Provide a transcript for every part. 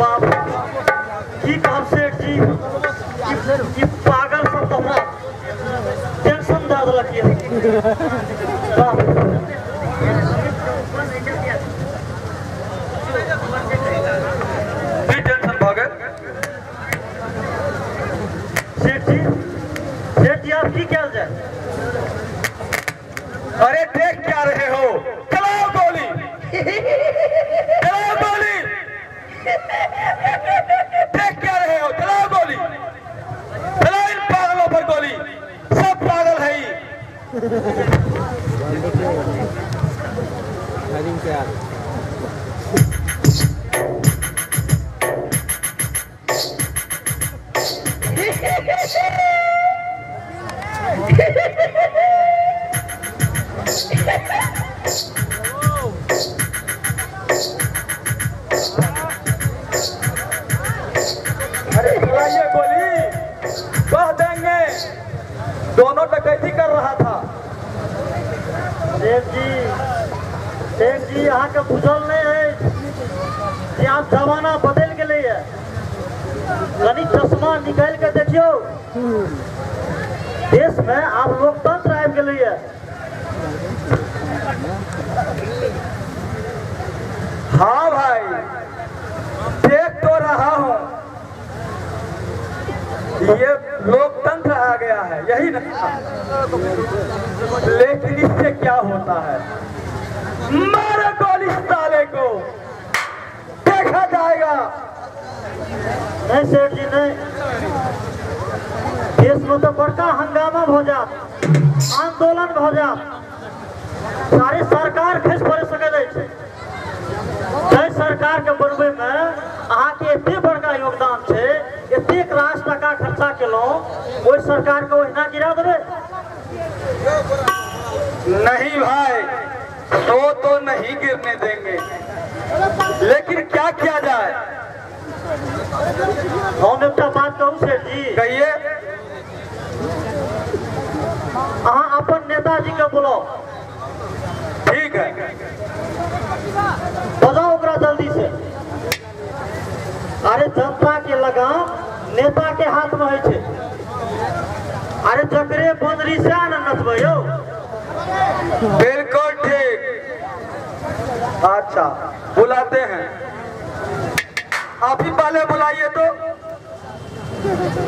बाप, की कहब सेठ जी, ई पागल सब तऽ हमरा टेंशन दऽ देलक यऽ। बाप। की टेंशन भऽ गेल? सेठ जी, सेठ जी, आब की कयल जाय? अरे देख क्या रहे हो, चलाओ गोली, चलाओ गोली। देख क्या रहे हो, चलाओ गोली, चलाओ इन पागलों पर गोली, सब पागल है ही। अरे चलाइए गोली, कह देंगे दोनों डकैती कर रहा था। सेठ जी, सेठ जी, अहाँके बुझल नहि अछि जे आब जमाना बदलि गेलैए। कनि चश्मा निकालि कऽ देखियौ, देशमे आब लोकतंत्र आबि गेलैए। हाँ भाई, देख तो रहा हूँ, ये लोकतंत्र आ गया है, यही ना। लेकिन इससे क्या होता है? मारो गोली साले को, देखा जाएगा। नहीं सेठ जी नहीं, देश में तो बड़का हंगामा हो जात, आंदोलन हो जात, सारे सरकार खसि पड़ि सकैत अछि। जाहि सरकार के बनबै में अहाँके एते बड़का योगदान छै, एतेक रास टाका खर्चा केलहुँ, ओहि सरकार के ओहिना गिरा देबै? नहीं भाई, सो तो नहीं गिरने देंगे, लेकिन क्या किया जाए? हम एकटा बात कहू सेठ जी? कहिए। अहाँ अपन नेताजी के बोलाउ। ठीक है। बजाओ ओकरा जल्दी से। अरे जनता के लगाम नेता के हाथ में होइ छै। अरे जकरे बंदरी सएह ने नचबै यौ। बिल्कुल ठीक। अच्छा बुलाते हैं, आप ही पहले बुलाइए तो।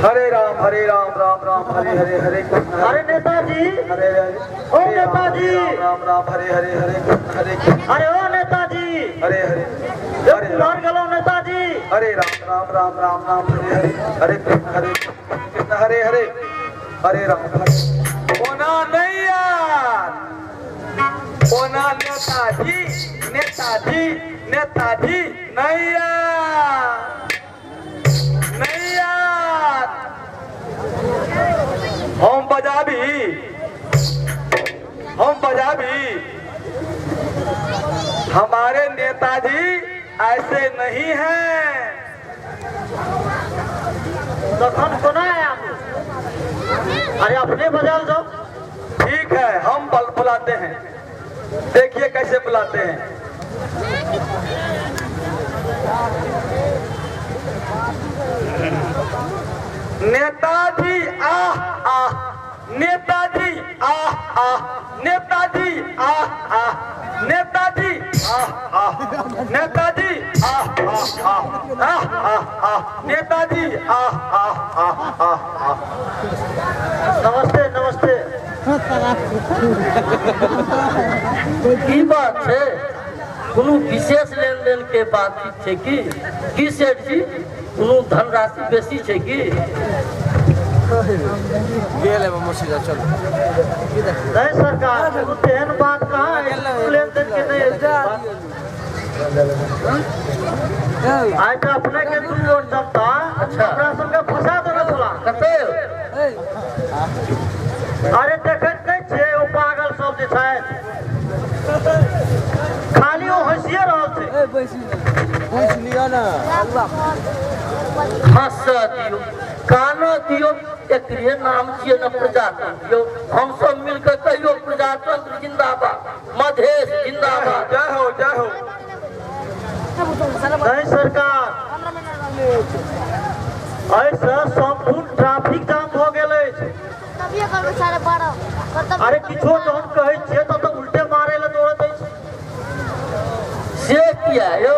हरे राम हरे राम राम राम हरे हरे, हरे कृष्ण अरे नेताजी, हरे हरे, ओ नेताजी, राम राम राम हरे हरे, हरे कृष्ण हरे कृष्ण। अरे ओ नेताजी, हरे हरे, हरे मर गेलहुँ नेताजी। हरे राम राम राम राम राम हरे हरे, हरे कृष्ण हरे कृष्ण हरे हरे, हरे राम हरे। ओना नहीं यार, ओना नेताजी, नेताजी, नेताजी नहीं यार, नहीं यार। हम बजाबी, हम बजाबी। हमारे नेताजी ऐसे नहीं हैं। तखन कोना आयब? अरे अपने बजाल जाओ। ठीक है, हम बुलाते हैं, देखिए कैसे बुलाते हैं। नेताजी आह आह, नेताजी आह आह, नेताजी आह आह, नेताजी आह आह, नेताजी आह आह आह आह आह आह, नेताजी आह आह आह आह आह। नमस्ते नमस्ते। की बात छै? कोनो विशेष लेनदेन के बातचीत छै की? की सेठ जी, कोनो धनराशि बेसी छै की? गेल है मौसी जा चलो। नहीं सरकार, कोनो तेहन बात कहाँ है, लेनदेन के नहीं है। आइ तऽ अपने के दू गोट जनता अच्छा। हमरा सबके फंसा देने छला। कते? अरे देखैत नहि छियै, ओ पागल सब जे छथि, खाली ओ हँसिए रहल छै। पूछ लिअ ना। हंसऽ दियौ, कानऽ दियौ, एकरे नाम छियै ने प्रजातंत्र। यौ, हमसब मिलके कहियो प्रजातंत्र जिंदाबाद, मधेश जिंदाबाद। जय हो, जय हो। नहीं सरकार, अरे किछो जहन कहै छियै तऽ तऽ उल्टे मारै लए दौड़ैत अछि। से किया यौ?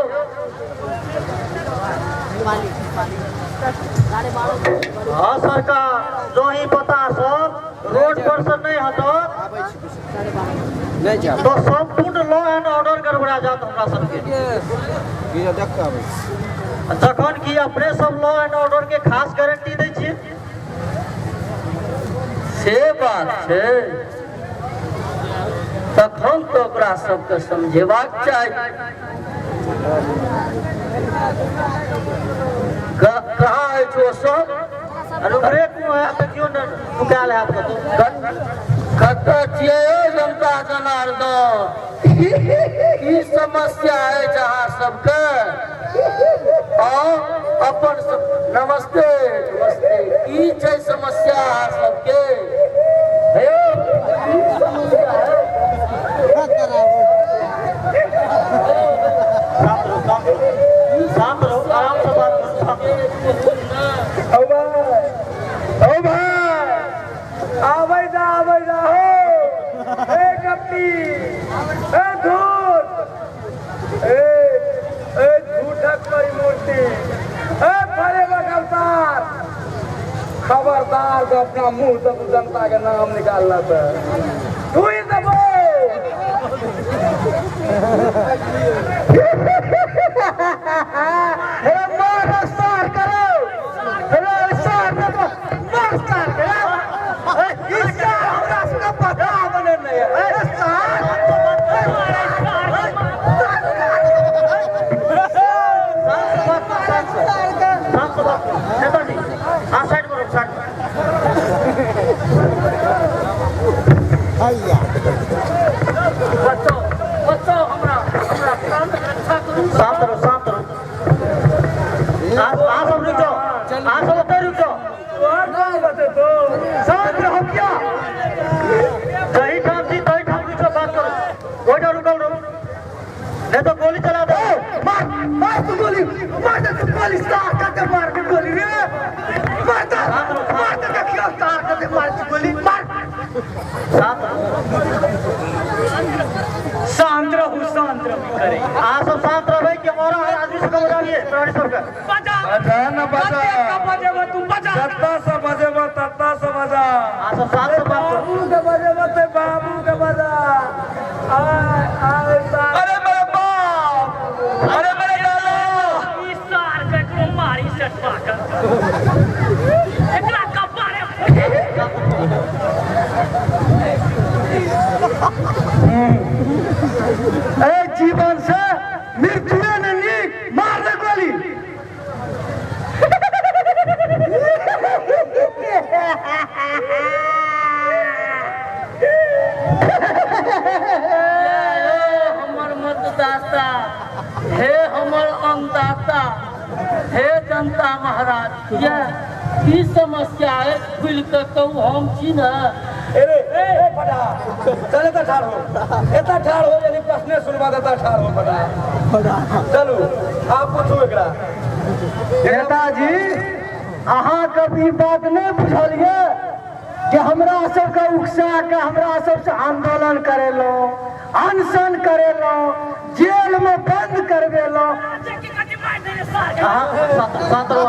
हाँ सरकार, जो ही पता सब रोड पर से नहीं हटत नहि जायब तो संपूर्ण लॉ एंड ऑर्डर गड़बड़ा जात हमरा सबके। देख कऽ आबै छी। जखन कि अपने सब लॉ एंड ऑर्डर के खास गारंटी दै छियै। से बात छै, तखन तऽ ओकरा सबके समझेबाक चाही। कहाँ अछि ओ सब? अरे ओकरे कोनो है देखियौ ने, नुकायल हैत कतौ। कतऽ छियै यौ जनता जनार्दन? की समस्या अछि अहाँ सबके? आउ अपन नमस्ते नमस्ते। की छै समस्या अहाँ सबके? हे यौ, की समस्या है? शांत रहो, शांत रहो, शांत रहो, आराम से बात करू, शांत रहो। ओ भाई, ओ भाई, आबै दा, आबै दा हो। ए कपटी, ए धूर, ए ए झूठक परिमूर्ति, ए फरेबक अवतार, खबरदार तो अपना मुंह से तू जनता के नाम निकालना तो तू ही दबो। हे मार सार करो, हे सार करो, मार सार करो। ए ई सार हमरा सबके पता बने नहीं है। ए सार, शांत से बात करो, शांत से, शांत से बात करो। नेताजी, हाँ साइड में रुक, साइड में। बचाओ बचाओ, हमरा हमरा प्राण रक्षा करू। शांत रहो, शांत रहो। अहाँ सब रुक जाओ, अहाँ सब ओतहि रुक जाओ। तोहर कौन बचेतो? शांत रहो। क्या जही ठाम छी तही ठाम रुक जाओ, बात करो। ओहिठाम रुकल रहू, नहीं तो गोली चला दो। मार मार तू गोली, मार दे तू गोली, सार कर दे, मार के गोली रे, मार दे, मार दे, देखियो सार कर दे, मार तू गोली, मार। शांत रहो, शांत रहू, शांत रहू करे। अहाँ सब शांत रहबै कि और आदमी सबके बजाबियै प्रहरी सबके? बजा। बजा न बजा। कतेक बजेबो तू? बजा। जत्ता से बजेबो तत्ता से बजा। अहाँ सब शांत से बात करू। बाबू के बजेबो ते बाबू के बजा। आय आय सार। अरे मेरे बाप, अरे मेरे लाला, ई सार के एकरो मारी सटवा के एकरा कपारे। ए जीवन से मृत्युए ने नीक, मार दे गोली। हे हमर मतदाता, हे हमर अन्नदाता, हे जनता महाराज, किया की समस्या है? खुलि कऽ कहू, हम छी ने। अरे ए फटा, चल एतऽ ठाढ़ हो, एतऽ ठाढ़ हो, यदि प्रश्ने सुनबा तऽ एतऽ ठाढ़ हो फटा। चलू आब पूछू एकरा। नेताजी, अहाँके ई बात नहि बुझल ये कि हमरा सबके उकसा के हमरा सबसे आंदोलन करेलहुँ, अनशन करेलहुँ, जेल में बंद करबेलहुँ, अहाँ शांत, शांत रहो।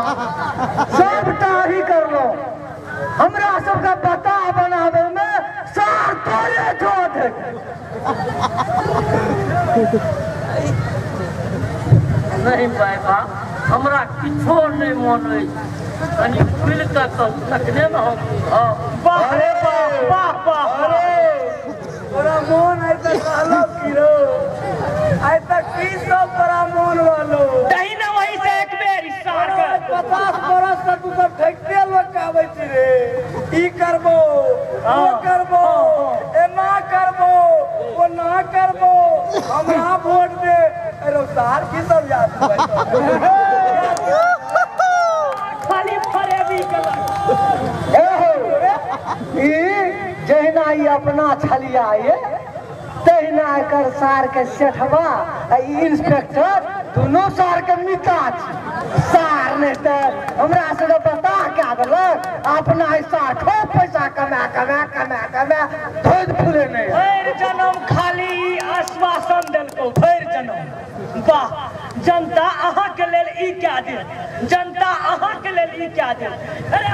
सबटा ही करलहुँ। हमरा सबके बता बनाबे में सार तोरे जोत है। नहीं भाई बाप, हमरा किछो नहि मन अछि, कनि खुलि कऽ कहू तखने ने हम बुझब। वाह रे वाह, वाह वाह। अरे तोरा मोन आइ तक रहलो की रो? आइ तक की सब तोरा मोन रहलो? दही ना वही से एक बेर ई सार के। 50 बरस से तू सब ठकिते लोग के आबै छी रे, ई करबो, ओ करबो, एना करबो, ओ ना करबो, हमरा वोट दे। अरे सार की सब याद हुआ? खाली फरेबी केलक। ए हो, ई जहिना ई अपना छलिया ये तहिना एकर सार के सेठवा आ ई इंस्पेक्टर दुनू सार के मिता छी सार नहि तऽ हमरा सबके बता कए देलक अपना ई सार खूब पैसा कमा कमा कमा कमा धोइत फूले नहि भरि जनम खाली ई आश्वासन देलकौ भरि जनम वाह जनता अहाँके लेल ई कए देल जनता अहाँके लेल ई कए देल अरे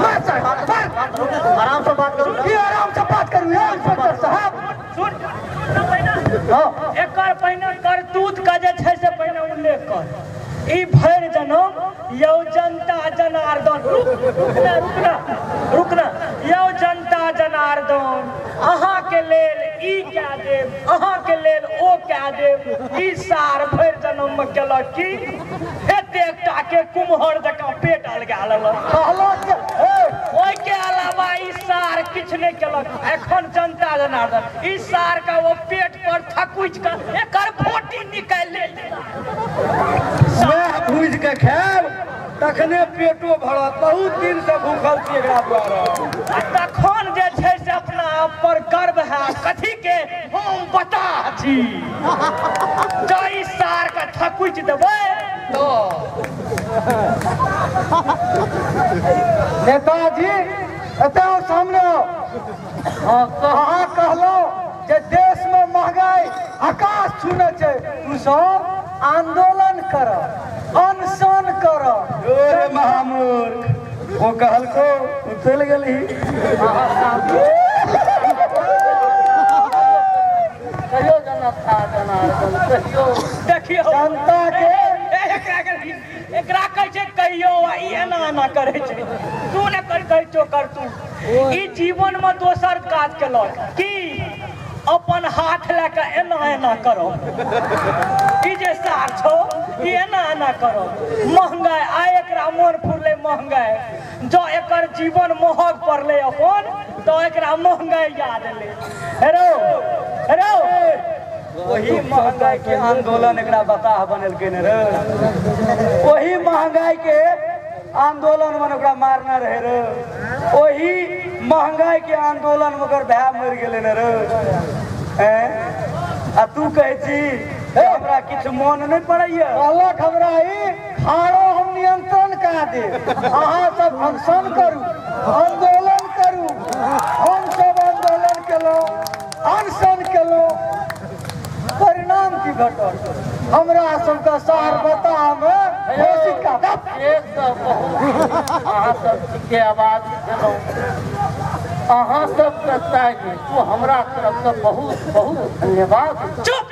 मार सार, मार। आराम से बात करू की आराम से बात करू यौ इंस्पेक्टर साहब सुन सुन तऽ पहिने हाँ एकर पहिने करतूत के जे छै से पहिने उल्लेख कर ई भरि जनम यौ जनता जनार्दन रुक रुकना रुकना रुकना यौ जनता जनार्दन अहाँके लेल ई कए देब अहाँके लेल ओ कए देब ई सार भरि जनममे केलक की एतेक टाके कुम्हर जकाँ पेट अलगा लेलक कहलक जे ए, ओहिके अलावा ई सार किछु नहि केलक एखन जनता जनार्दन ई सार के ओ पेट पर थकुचि कऽ एकर बोटी निकालि लेल सएह भूजि कऽ खायब तखने पेटो भरत बहुत दिन से भूखल छी एकरा द्वारा आ तखन जे छै से अपना आप पर गर्व हैत कथी के हम बता छी जँ ई सार के थकुचि देबै नेताजी एतऽ आओ सामने आओ हँ कह अहाँ कहलहुँ जे देशमे महगाई आकाश छूने छै तू सब आंदोलन कर अनशन कर रे महामूर्ख ओ कहलको तू चलि गेलही कहियो जनता जनार्दन कहियो देखियौ जनता के एकरा कहै छै कहियो आ ई एना एना करै छै तू ने कर कहै छौ कर तू ई जीवन मे दोसर काज केलक की अपन हाथ लए कऽ एना एना करो ई जे सार छौ ई एना एना करो महंगाई आइ एकरा मोन फुरलै महंगाई जँ एकर जीवन महग पड़लै अपन तऽ एकरा महंगाई याद एलै हेरो हेरो ओही महंगाई के आंदोलन एकरा बताह बनेलकै ने रे ओही महंगाई के आंदोलन में ओकरा मारना रहे रे ओही महंगाई के आंदोलन में ओकर भाय मरि गेलै ने रे हैं आ तू कहै छी जे हमरा किछु मोन नहि पड़ैया कहलक हमरा ई खारो हम नियंत्रण करा देब अहाँ सब अनशन करू आंदोलन करू हम सब आंदोलन केलहुँ अनशन केलहुँ परिणाम की भेटल हमरा सबके सार बतामे घोषित कऽ दब। एक तऽ बहुत अहाँ सब ठीके आवाज देलहुँ अहाँ सबके ताहि हेतु हमरा तरफसँ बहुत बहुत धन्यवाद चुप चुप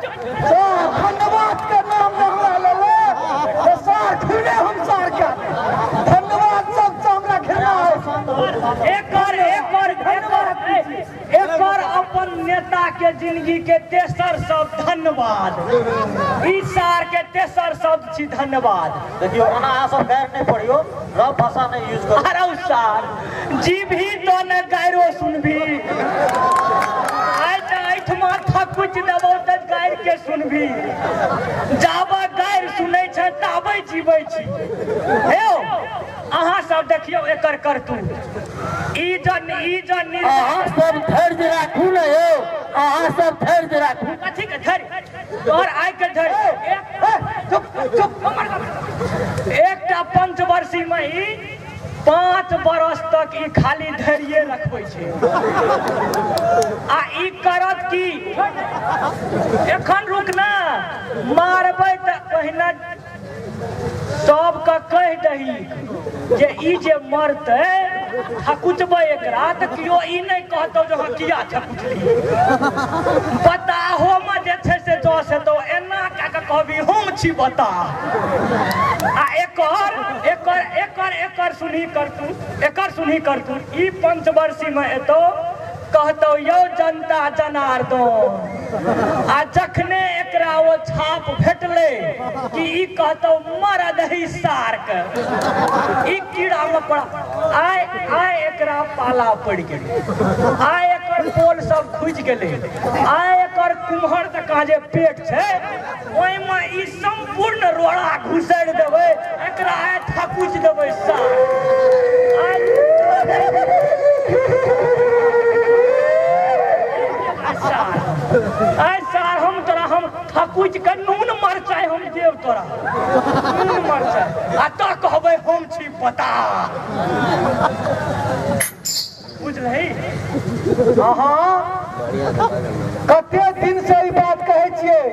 चुप सार धन्यवाद के नाम ने हमरा लेले तऽ सार खुले हम सार के धन्यवाद सबसँ हमरा घृणा अछि एकर एकर एकर एकर अपन नेता के जिंदगी के तेसर शब्द धन्यवाद ई सार के तेसर शब्द छी धन्यवाद देखियौ ओना अहाँ सब गारि नहि पढ़ियौ रफ भाषा नहि यूज करू अरे सार जीभी तो ने गायरो सुनभी आइ तऽ एहिठमा थकुच देबौ तऽ गारि के सुनभी जाबे गारि सुनै छै ताबे जीबै छी हे अहाँ सब देखियौ एकर करतूत ई जन ई जन अहाँ सब धैर्य राखू ने यौ अहाँ सब धैर्य राखू कथी के धैर्य तोहर आइ के धैर्य चुप चुप एकटा पंचवर्षी मे ई 5 बरस तक ई खाली धैर्य रखबै छै आ ई करत की एखन रुक ना मारबै तऽ पहिने सबके कहि दही जे ई जे मरतै थकुचबै एकरा तऽ केओ ई नहि कहतौ जे हँ किया थकुचली बताहोमे जे छै से जस हेतौ एना कए कऽ कहबी हम छी बता आ एकर एकर एकर एकर सुनही करतू एकर सुनही करतू ई पंचवर्षीमे एतौ कहतौ यौ जनता जनार्दन आ जखने एकरा ओ छाप भेटलै कि ई कहतौ मरद ही सार के ई कीड़ा मकोड़ा आइ आइ एकरा पाला पड़ि गेलै आइ एकर पोल सब खुजि गेलै आइ एकर कुम्हर जकाँ जे पेट छै ओहिमे ई सम्पूर्ण रोड़ा घुसैड़ देबै एकरा आइ थकुचि देबै सार आइ सार आइ सार हम तोरा हम थकुच के नून मरचाइ हम देब तोरा, नून मरचाइ, आ तऽ कहबै हम छी पता। बुझलही? अहाँ कते दिन से ई बात कहै छियै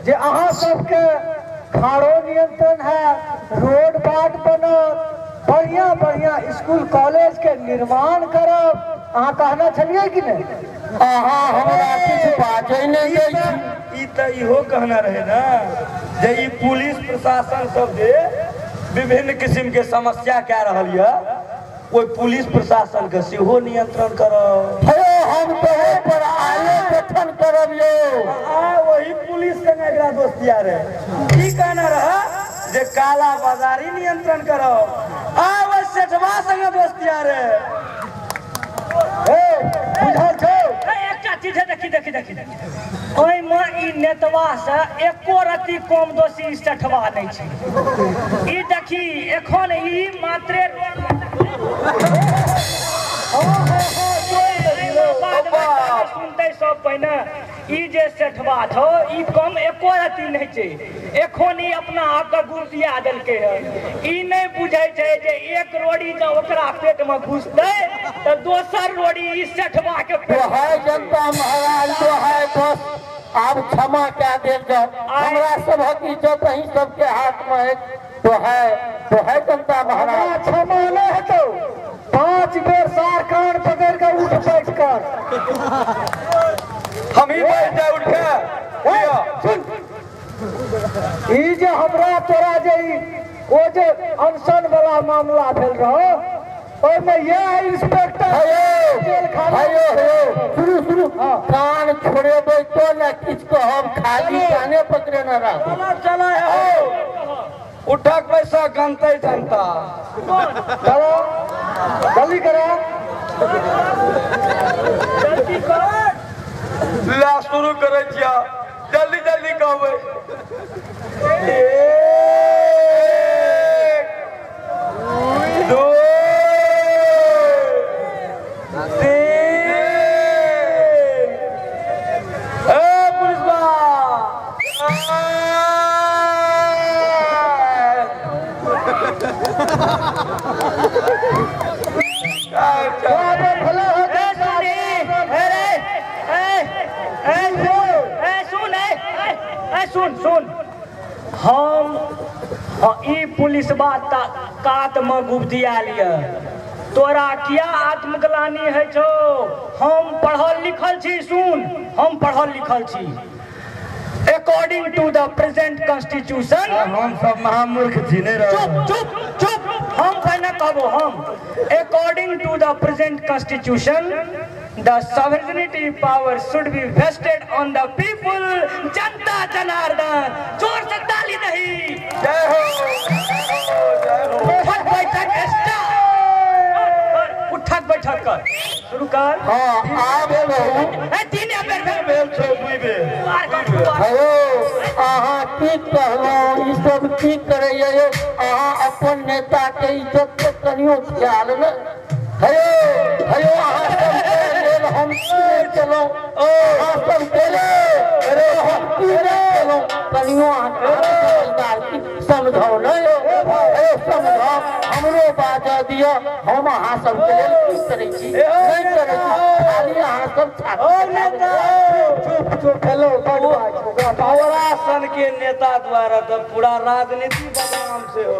जे अहाँ सबके खारो नियंत्रण है, रोड बाट बनत, बढ़िया बढ़िया स्कूल कॉलेज के निर्माण करब, अहाँ कहने छलियै कि नहि? अहाँ हमरा किछु बाजै नहि दै छी। ई तऽ इहो कहना रहे ने जे ई पुलिस प्रशासन सब जे विभिन्न किस्म के समस्या कए रहल यऽ, ओहि पुलिस प्रशासन के सेहो नियंत्रण करब। हे हम तऽ ओहि पर आयोग गठन करब यौ। आ वही पुलिस संगे एकरा दोस्तिया रहे, की कहना रहे जे काला बाजारी नियंत्रण करब, आ ओहि सेठवा संगे दोस्तिया रहे। हे बुझल छौ? एकटा चीज है, देखी देखी देखी, ओहिमे ई नेतवा से एको रत्ती कम दोषी सेठवा नहि छै। ई देखी एखन ई मात्रे सुनते सब पहिने, ई जे सेठवा छौ ई कम एको रत्ती नहि छै। एखन ई अपना आपके गुर्दिया देलकै हन, ई नहि बुझै छै जे एक रोड़ी जँ ओकरा पेट में घुसतै तऽ दोसर रोड़ी ई सेठवा के पेट। दोहाय जनता महाराज, दोहाय, बस आब क्षमा कए देल जाओ, हमरा सभक इज्जत अहीं सबके हाथ में अछि। दोहाय, दोहाय जनता महाराज। क्षमा नहि हेतौ, 5 बेर सार कान पकड़ के उठ बैठ कर। हम ही बैठ जाए उठ के। सुन, ई जे हमरा तोरा जे ओ जे अनशन वाला मामला भेल रहो, ओहिमे यह इंस्पेक्टर जेल खाना। हेयो हेयो, सुनू सुनू, कान छोड़ेबै तो ने किछु कहब, खाली काने पकड़े न रहू। चला चला हो, उठक पैसा गनतै जनता। चलो जल्दी करो, जल्दी कर। ला शुरू करै छियै, जल्दी जल्दी कहबै। 1 2 3। ए पुलिसबा, ए सुनी, ए रे, ए ए सुन, ए सुन, ए ए सुन सुन, हम ई पुलिसबा कात में गुबदिया लिअ, तोरा किया आत्मग्लानि होइ छौ? हम पढ़ल लिखल छी, सुन, हम पढ़ल लिखल छी। According to the present constitution, हम सब महामूर्ख छी नहि रह। चुप चुप चुप, हम पहिने कहबो। हम according to the present constitution the sovereignty power should be vested on the people, जनता जनार्दन। जोर से ताली दही। जय हो, जय हो। उठक बैठक स्टार्ट, उठक बैठक कर, शुरू कर। हाँ आब कहू। ए 3 बेर भेल, भेल छौ 2 बेर। हेयो अहाँ की कहलहुँ, ई सब की करैया यौ? अहाँ अपन नेता के इज्जत के कनियो ख्याल नहि। हेयो हेयो, अहाँ सबके लेल हम की नहि केलहुँ, अहाँ सबके लेल हम की नहि केलहुँ, कनियो अहाँ समझदार छी, समझाउ नहि यौ। हेयो समझाउ, हमरो बाजऽ दिअ, हम अहाँ सबके लेल की करै छी नहि करै छी, खाली अहाँ सब छाती। चुप चुप, हेलो बड बात ओकरा। तोरा सन के नेता द्वारा तऽ पूरा राजनीति बदनाम से हो।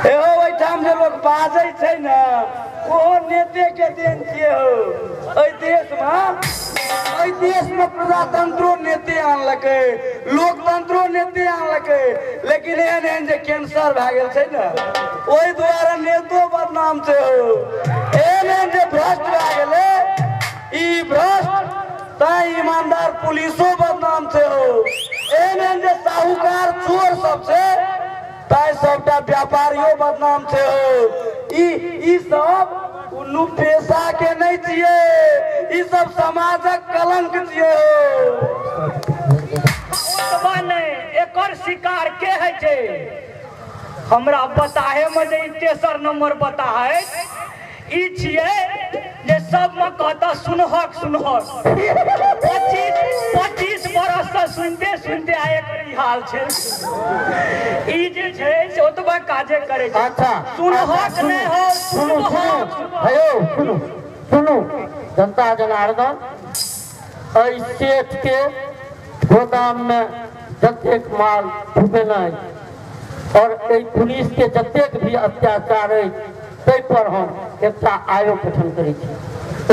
एहो ओहिठाम जे लोक बाजै छै ने, ओहो नेते के देन छियै हो। एहि देश में प्रजातंत्रो नेते आनलकै, लोकतंत्रो नेते आनलकै, लेकिन एहन एहन जे कैंसर भए गेल छै ने, ओहि दुआरे नेतो बदनाम छै हो। एहन एहन जे भ्रष्ट भए गेलै, ई भ्रष्ट तैं ईमानदार पुलिसो बदनाम छै हो। एहन एहन जे साहूकार चोर सब छै, तैं सबटा व्यापारियो बदनाम छै हो। ई सब कोनो पेशा के नहि छियै, ई सब समाजक कलंक छियै हो। ओतबा नहि, एकर शिकार के होइ छै हमरा बताहे में जे ई तेसर नंबर बता है, ई छियै जे सब में कहता सुनहक सुनहक। 25 बरस से के सुनते सुनते आए एकर ई हाल छै। ई जे छै से ओतबा काजे करै छै। अच्छा सुनहक नहि हो, सुनू सुनहक। हेयौ सुनू सुनू जनता जनार्दन, एहि सेठ के गोदाम में जतेक माल ढुकेनाइ और एहि पुलिस के जतेक भी अत्याचार अछि ताहि पर हम एकटा आयोग गठन करै छी।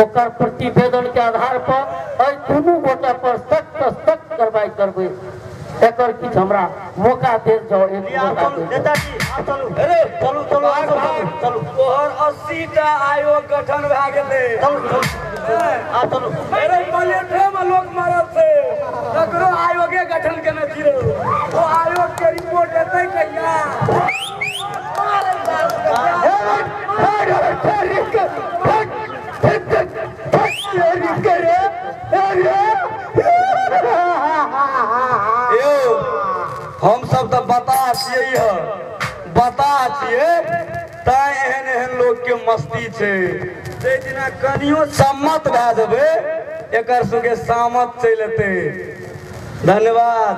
ओकर प्रतिवेदन के आधार पर एहि दुनू गोटा पर सख्त सख्त कार्रवाई करबै। एकर किछु हमरा मौका देल जाओ, एक मौका देल जाओ। नेताजी आब चलू चलू चलू आब चलू चलू। तोहर 80 टा आयोग गठन भए गेलै। चलू चलू आब चलू। अरे मलेठे में लोग मरल छै, तकरो आयोगे गठन केने छी रौ। ओ आयोग के रिपोर्ट एतै कहिया? यौ हम सब तऽ बता छियै, बता छियै तैं एहन एहन लोग के मस्ती छै। जाहि दिना कनियो सम्मत भए जेबै एकर सबके सामत चलि एतै। धन्यवाद।